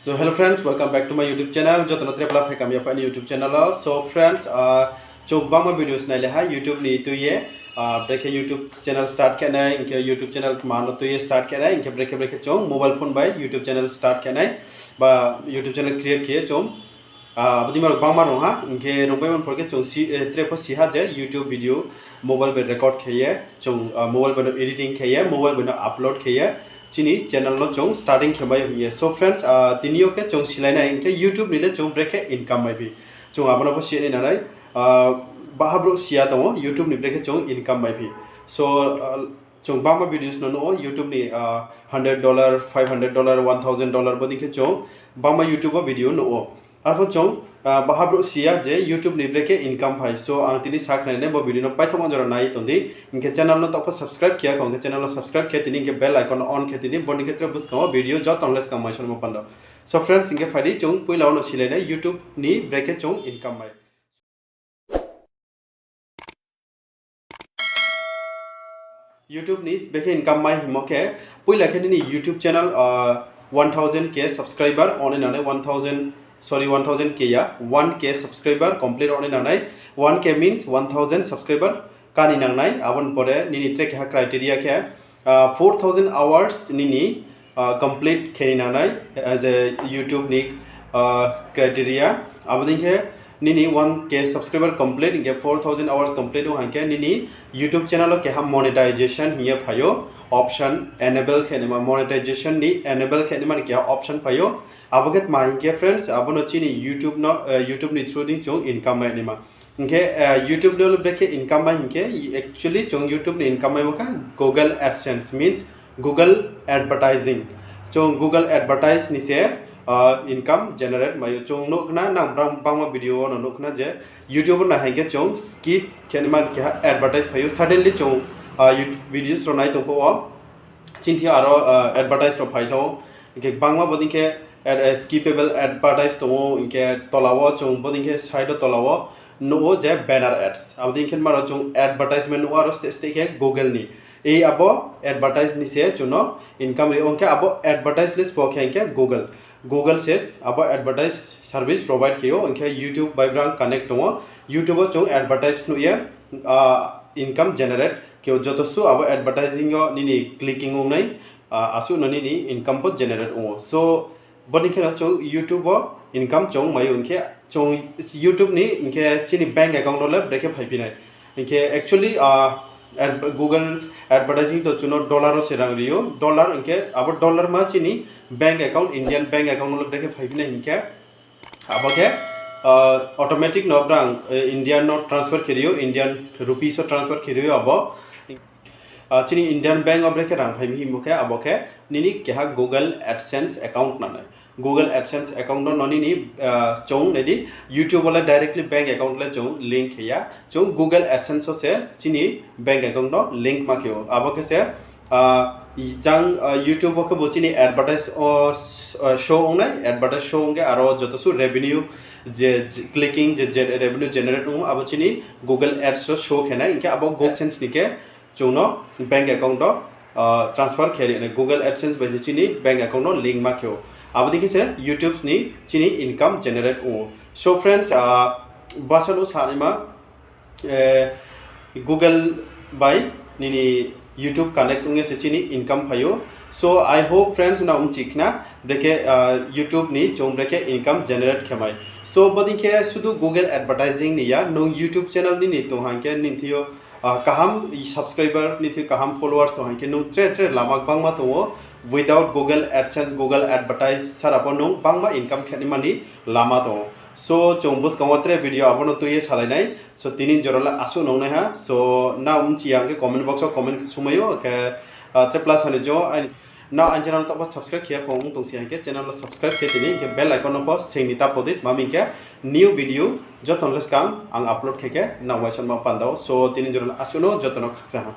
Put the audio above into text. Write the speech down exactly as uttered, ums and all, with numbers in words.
So hello friends, welcome back to my YouTube channel. Joto no tre pla phaikam ya pha ni YouTube channel o. So friends, chung bangma videos nai le ha YouTube ni tui ye, brekhe YouTube channel start khe nai, hing khe YouTube channel tma no tui ye start khe nai, hing khe brekhe brekhe chung mobile phone bai YouTube channel start khe nai, ba YouTube channel create khe ye chung, abo dei ma rao bangma rung ha, hing khe rungpai man pho khe chung tre pho si ha je YouTube video mobile bai record khe ye, chung mobile bai no editing khe ye, mobile bai no upload khe ye, chini channel no chung starting khe mai hing ye. So friends, tini yo khe chung silai nai hing khe YouTube ni le chung brekhe income mai phi. Chung abo no pho si nai nangnai, baha brouh si ya tong ou YouTube ni brekhe chung income mai phi. So chung bangma videos no nuh ou YouTube ni hundred dollar, five hundred dollar, one thousand dollar bodei khe chung bangma YouTube o video nuh ou. Arpho chung baha brouh si ya je YouTube ni brekhe income phai. So ang tini sakhnari nai bo video no paithaohma jora nai tong di. Hing khe channel no taoh pho subscribe khe ya kho, hing khe channel no subscribe khe tini hing khe bell icon no on khe tini, bodei khe tre buskang wo video joto no le skang mai songmo panda. So friends, hing khe phai di chung poila wo no silai nai YouTube ni brekhe chung income mai. YouTube ni brekhe income mai hingmo khe, poila khe nini YouTube channel one thousand K subscriber ong nai nangnai, one thousand, sorry, one thousand K ya, one K subscriber complete ong nai nangnai. One K means one thousand subscriber kani nangnai. Abo ni pore nini tre keha criteria khe four thousand hours nini complete khe ni nangnai as a YouTube ni criteria. Abo dei khe nini one K subscriber complete hing khe four thousand hours complete ong hing khe nini YouTube channel wo keha monetization hing ye phai ou, option enable khe naima, monetization ni enable khe naima ni keha option phai ou. Abo khe tma hing khe friends, abo no chini YouTube ni through dei chung income mai naima. Hing khe YouTube ni le brekhe income mai hing khe, actually chung YouTube ni income maimo khe Google AdSense means Google advertising. Chung Google advertise ni se income generate mai ou. Chung nuh khna, nang bangma video wo no nuh khna je YouTube wo nai hing khe chung skip khe naima keha advertise phai ou. Suddenly chung videos rao nai tong phuh wo chini thing yo aro advertise rao phai tong ou. Hing khe bangma bodei khe skippable advertise tong ou, hing khe tola wo chung bodei khe side wo tola wo nuh ou je banner ads. Abo dei khe ma rao chung advertisement nuh ou aro steh steh khe Google ni. Ei abo advertise ni se chung no income ri ou, hing khe abo advertise le sbo khe hing khe Google. Google se abo advertise service provide khe ou, hing khe YouTube bai brang connect tong ou. YouTube wo chung advertise phnuh ye income generate khe ou, joto suh abo advertising yo nini clicking ong nai, asuh no nini income pho generate ong ou. So bodei khe no chung YouTube wo income chung mai ou, hing khe chung YouTube ni hing khe chini bank account wo le brekhe phaiphi nai. Hing khe actually Google advertising to chung no dollar wo se rang ri ou, dollar hing khe abo dollar ma chini bank account, Indian bank account wo le brekhe phaiphi nai hing khe, abo khe automatic no brang Indian no transfer khe ri ou, Indian rupees wo transfer khe ri ou abo. Chini Indian bank wo brekhe rang phai mi hingmo khe, abo khe nini keha Google AdSense account nangnai. Google AdSense account no nini chung nai di, YouTube wo le directly bank account le chung link khe ya. Chung Google AdSense wo se chini bank account no link ma khe ou. Abo khe se jang YouTube wo khe bo chini advertise show ong nai, advertise show ong khe aro joto suh revenue je clicking je revenue generate ong ou, abo chini Google Ads wo show khe nai, hing khe abo Google AdSense ni khe chung no bank account wo transfer khe ri nai, Google AdSense bai se chini bank account no link ma khe ou. Abo dei khe se YouTube ni chini income generate ong ou. So friends, basa no sa naima Google bai nini YouTube connect ong ye se chini income phai ou. So I hope friends nrao mchi khna brekhe YouTube ni chung brekhe income generate khe mai. So bodei khe sudu Google advertising ni ya, nung YouTube channel nini tong hing khe nini thing yo kaham subscriber, nini thing yo kaham followers tong hing khe nung tre tre lama gbangma tong ou. Without Google AdSense, Google advertise sara pho nung bangma income khe naima ni lama tong ou. So chung buskang wo tre video abo no tui ye salai nai. So tini jora le asuh nung nai ha. So nrao mchi ya hing khe comment box wo comment sungmai ou, khe tre pla sa ni jo nrao aini channel no taoh pho subscribe khe ya kho ong tong si hing khe channel no subscribe khe tini, hing khe bell icon no pho sing ni ta pho di, tma hing khe new video joto no le skang ang upload khe khe nrao uaingsouhma panda ou. So tini jora le asuh no, joto no khakchang ha.